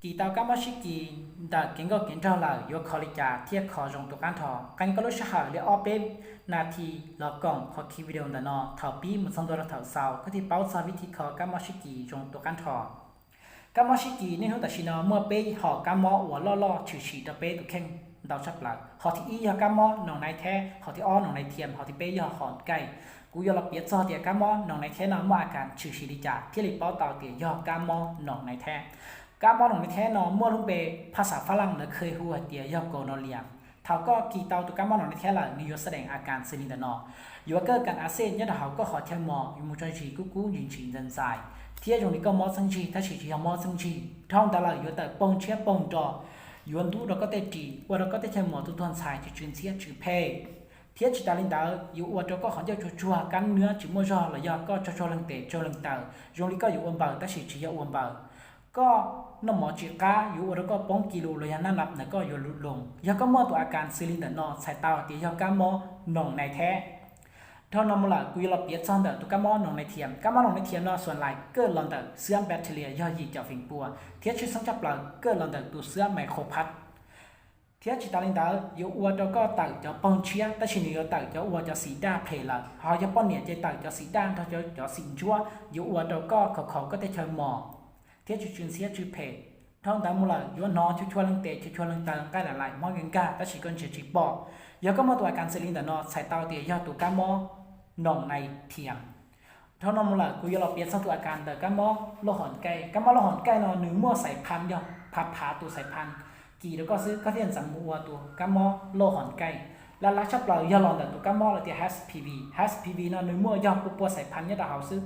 Kis tau kab mob sib kis ntawm kev nkauj kev nraug lawm yuav kho li cas thiaj kho zoo tus qab nrho? Qee koj lub sij hawm li ob peb nas this los koom qhov khi video ntawm no thaum pib mus txog ntua rau thaum xaus koj thiaj paub txog vib thi kho kab mob sib kis zoo tus qab nrho. Kab mob sib kis niaj hnub tam sim no muaj peb hom kab mob uas loj loj tshwm sim rau peb tus kheej ntau tshaj plaws. Hom thib ib yog kab mob noog nai theb, hom thib ob noog nai thiam, hom thib peb yog hom kaij. Kuv yuav los piav txog tias kab mob noog nai theb no muaj a kas tshwm sim li cas thiaj li paub tau tias yog kab mob noog nai theb. Kab mob noog nai theb no muaj lub npe phaj xav fab laj lawv kheev hu hais tias yog gonorrhea. Thaum koj kis tau tus kab mob noog nai theb lawm nws yuav xa deem a kas xws li ntawm no. Yuav kawj kas a xej nyob rau hauv koj qhov chaw mos, yuav mus tso zis kub kub ntsis ntsis ntxais ntxais, thiab zoo li koj mob txheeb zig tab sis tsis yog mob txheeb zig. Dhau ntawd lawm yuav tawm poog tshiab poog nro, yuav ntub rau koj tej ris, ua rau koj teb chaws mos tu tuag ntxhais, tsw tsw ntxhiab tsw phem. Thiab tsis tas li ntawd yuav ua rau koj qhov ncauj tsuag tsuag, kab nwb tsis muaj zog los yog koj tsaug tsaug leeg tes tsaug leeg taw, zoo li koj yuav ua npaws tab sis tsis yog ua npaws. Koj noj mov tsis qab yuav ua rau koj poob ki lus los yog naj nab ntawm koj yuav lus loos. Yog koj muaj tus a kas xws li ntawm no txhais tau tias yog kab mob noog nai theb. Dhau no mus lawm kuv yuav los piav txog ntawm tus kab mob noog nai thiam. Kab mob noog nai thiam no xuas lais kawj los ntawm xwab bacteria yog yim caum feem pua, thiab tshwj xeeb tshaj plaws kawj los ntawm tus xwab maiv qhau phab. Thiab tsis tas li ntawd yuav ua rau koj tawm cov poog tshiab tab sis nws yuav tawm cov ua cov xim daj phem lawm. Ho yog poj niam ces tawm cov xim daj nrog cov xim ntsuab yuav ua rau koj khaus khaus koj tej chaw mos, thiab tsw tsw ntxhiab tsw phem. Dhau ntawd mus lawm yuav hnov chua chua leej tes chua chua leej taw, nqaij lam laim mob nkag nkag tab sis koj ntsia tsis pom. Yog koj muaj tus a kas xws li ntawm no txhais tau tias yog tus kab mob noog nai thiam. Dhau no mus lawm kuv yuav los piav txog tus a kas ntawm kab mob lauj hom kaij. Kab mob lauj hom kaij no nws muaj xais phan yog phav phav tus xais phan kis rau koj xwb koj thiaj ntxeev mus ua tus kab mob lauj hom kaij. Laj laj tshaj plaws yog los ntawm tus kab mob lawv tias H P V. H P V no nws muaj yog pua pua xais phan nyob rau hauv xwb.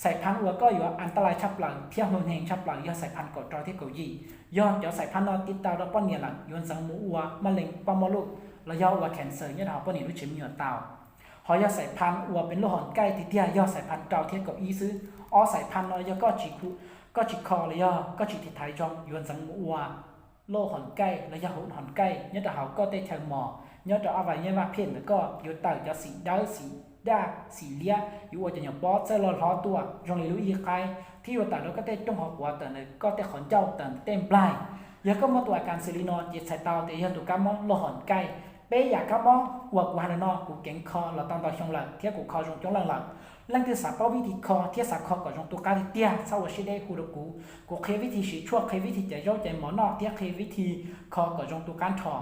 Xais phan uas koj yuav an taj lais tshaj plaws thiab hloov heev tshaj plaws yog xais phan kaum rau thiab kaum yim. Yog cov xais phan no tiv tau rau poj niam lawm yuav ntxeev mus ua maj leej poj moj luj los yog ua cancer nyob rau hauv poj niam lub tsev me nyuam tau. Ho yog xais phan uas pes lauj hom kaij tiag tiag yog xais phan rau thiab kaum ib xwb. Ob xais phan no yog koj tsis kho los yog koj tsis tiv thaiv zoo yuav ntxeev mus ua lauj hom kaij los yog hauv hom kaij nyob rau hauv koj tej chaw mos, nyob rau ab vas nyab vaj phej ntawm koj yuav tawm cov xim dawb xim daj xim liab, yuav ua cov nyuam pob txawj loj hlob tuaj zoo li lub ib qaib, thiab yuav tawm rau koj tej rooj hauv quav, tawm ntawm koj tej qhov ncauj, tawm ntawm tej nplaig. Yog koj muaj tus a kas xws li no ces txhais tau tias yog tus kab mob lauj hom kaij. Peb yam kab mob uas kuv hais ntawm no kuv keev kho los tau ntau xyoo lawm thiab kuv kho zoo coob leej lawm. Leej twg xav paub vib thi kho thiab xav kho kom zoo tu qab tiag tiag txhob ua siab deb hu rau kuv, kuv qhia vib thi siv tshuaj, qhia vib thi caiv zaub caiv mov noj thiab qhia vib thi kho kom zoo tu qab nrho.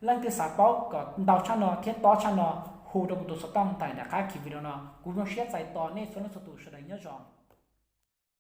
Leej twg xav paub kom ntau tshaj no thiab tob tshaj no hu rau kuv tus xov tooj ntawm nram qab khi video no. Kuv zoo siab txais tos nej txhua leej txhua tus sawv daws nyob zoo.